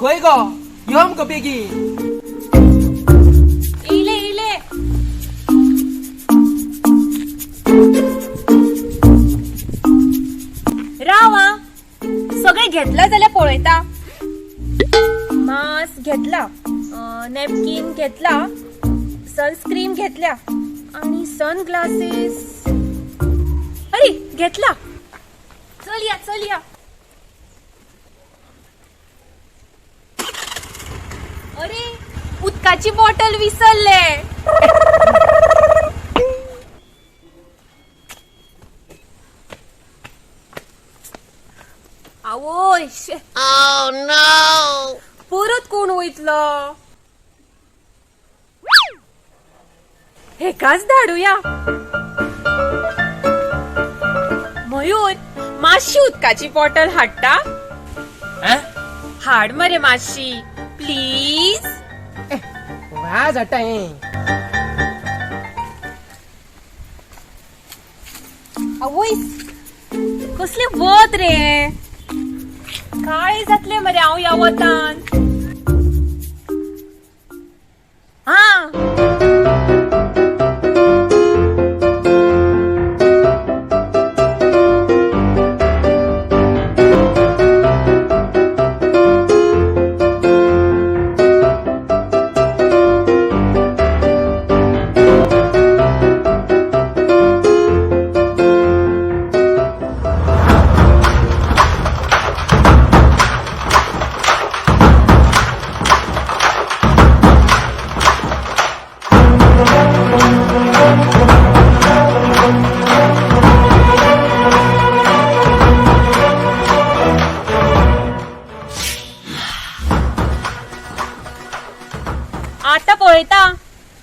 खंय गो? यो मगो बेगीन. इले इले. राव आं, सगळें घेतला जाल्यार पळयता. मास्क घेतला, नॅपकीन घेतला, सनस्क्रीन घेतल्या आणि सनग्लासेस अरे घेतला. चल या चल या. अरे उदकाची बॉटल विसरले. आवय शे. परत कोण वयतलो? हेकाच धाडुया. मयूर, मातशी उदकाची बॉटल हाडटा? हा? हाड मरे मातशी प्लीज. वाज हाडटा हें. आवय, कसले वत रे, काळे जातले मरे हांव ह्या वतान. हा आता पळयता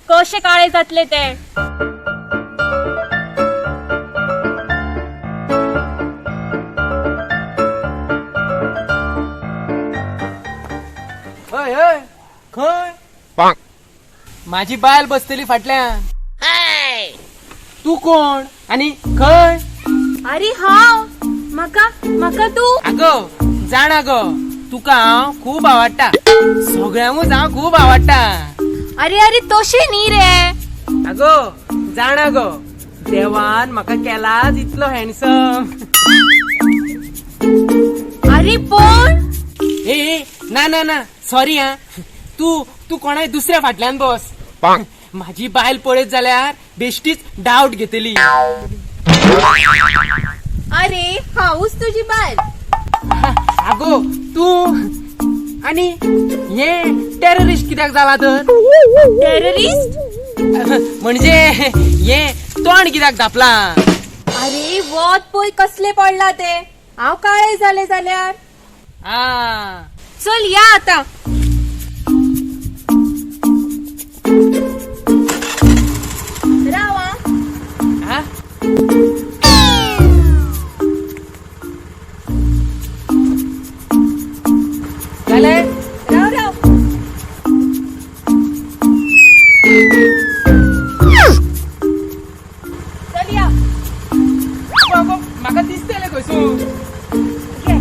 कशे काळे जातले ते. हय हय, खंय? माझी बायल बसतली फाटल्यान. तू कोण आणि खंय? अरे हांव, म्हाका म्हाका तूं. आगो जाणा गो, तुका हांव खूब आवडटा. सगळ्यांकूच हांव खूब आवडटा. अरे अरे तशें न्ही रे. आगो जाणा गो, देवान म्हाका केलाच इतलो हँडसम. अरे पण ए ए, ना ना ना, सॉरी हा. तू तू कोणाय दुसऱ्या फाटल्यान बस. माझी बायल पळयत जाल्यार बेश्टीच डावट घेतली. अरे हांवूच तुजी बायल. आगो तू आणि हे टेररिस्ट कित्याक जाला तर? टेररिस्ट? म्हणजे हे तोंड कित्याक धापला? अरे वत पळय कसले पडला ते, हांव काळे जाले जाल्यार. आ चल या आता. राव आं. हा? जालें? राव राव. चल या. आगो, आगो, म्हाका दिसतलें खंयसून. घे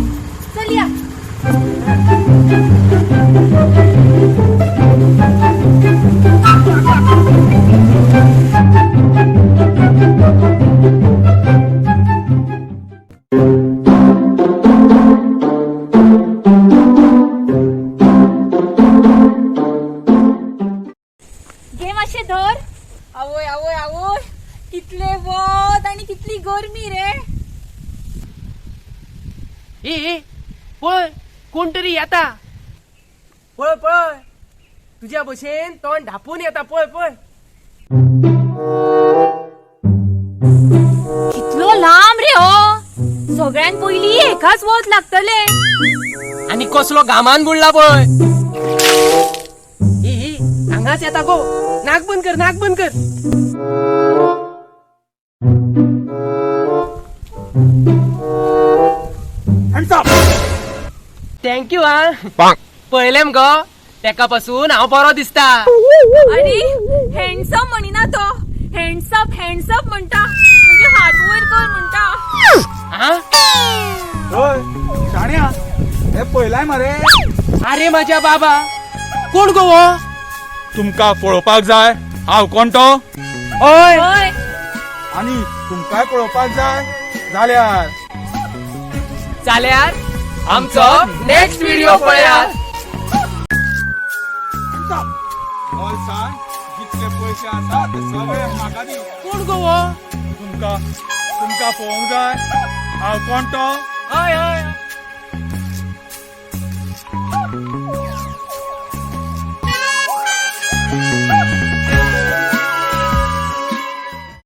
चल या. घे मातशें धर. आवय आवय आवय, कितले वत आणि कितली गरमी रे. ए ए, पळय कोण तरी येता. पळय पळय, तुज्या भशेन तोंड धापून येता. पळय पळय. कितलो लांब रे हो, सगळ्यान पयली हेकाच वत लागतले. आनी कसलो घामान बुडला पळय. ए ए, हांगाच येता गो. नाक बंद कर, नाक बंद कर. Thank you हा. पळयलें मगो, तेका पासून हांव बरो दिसता. अरे हँडसम म्हणिना तो, हँडसप हँडसप म्हणटा, म्हणजे हात वयर कर म्हणटा. हा? हय शाण्या, हे पळयलाय मरे. अरे माझ्या बाबा, कोण गो हो? तुमकां पळोवपाक जाय हांव कोण तो? हय. हय. आनी तुमकांय पळोवपाक जाय जाल्यार जाल्यार आमचो नेक्स्ट व्हिडिओ पळयात. बोल्सान जितले पयशे आसा ते सगळे म्हाका दी. कोण गो हो? तुमकां तुमकां पळोवंक जाय हांव कोण तो? हय हय.